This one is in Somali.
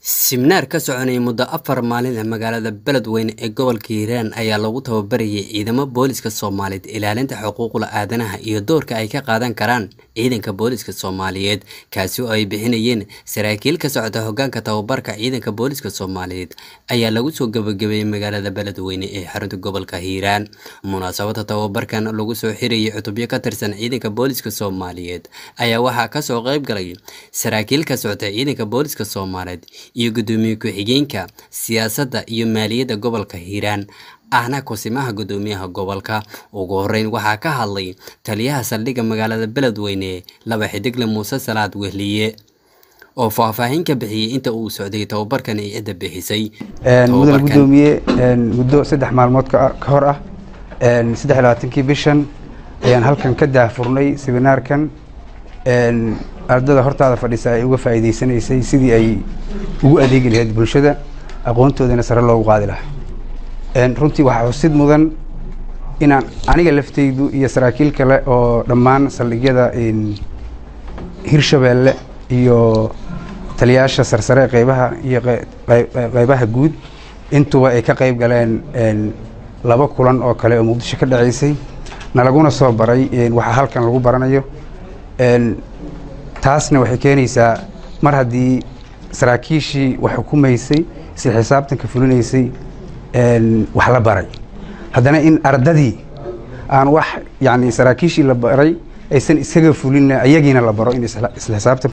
Siminaar ka soconaya muddo 4 maalin ah magaalada Beledweyne ee gobolka Hiiraan ayaa lagu tababarayay ciidamo booliska Soomaaliyeed ilaalinta xuquuqda aadanaha iyo doorka ay ka qaadan karaan ciidanka booliska Soomaaliyeed, kaasi oo ay bixinayeen saraakiil ka socota hoggaanka tababarka ciidanka booliska Soomaaliyeed ayaa lagu soo gabagabeeyay magaalada Beledweyne ee xarunta gobolka Hiiraan. Munaasabadda tababarkan lagu soo xirayay cutubyo ka tirsan ciidanka booliska Soomaaliyeed ayaa waxaa ka soo qayb galay saraakiil ka socota ciidanka booliska Soomaaliyeed iyo gudoomiye ku-xigeenka siyaasadda iyo maaliyadda gobolka Hiiraan, ahna kusimaha gudoomiyaha gobolka. Ugu horeyn waxaa ka hadlay taliyaha saldhigga magaalada Beledweyne, laba xidigle Muuse Salaad Wehliye, oo faahfaahin ka bixiyey inta uu socday tababarkan iyo cidda bixisay. Mudane gudoomiye, muddo 3 maalmood ka hor ah, 23-kii bishan, ayaan halkan ka daahfurnay seminaarkan. Ardada hortaada fadhisa ay uga faa'iideysanaysay sidii ay ugu adeegi lahayd bulshada, aqoontoodana sare loogu qaadi lahaa. Runtii waxaa xusid mudan inaan aniga laftaydu iyo saraakiil kale oo dhammaan saldhigyada Hirshabeelle iyo taliyaasha sarsare qeybaha iyo qeybaha guud intuba ay ka qeyb galeen laba kulan oo kale oo Muqdisho ka dhaceysay, nalaguna soo baray waxaa halkan lagu baranayo. Taasna waxay keenaysaa, mar haddii saraakiishii wax xukumaysay, isla xisaabtanka fulinaysay wax la baray, haddana in ardadii aan wax yani saraakiishii la baray aysan isaga fulin, ayagiina la baro in isla xisaabtan.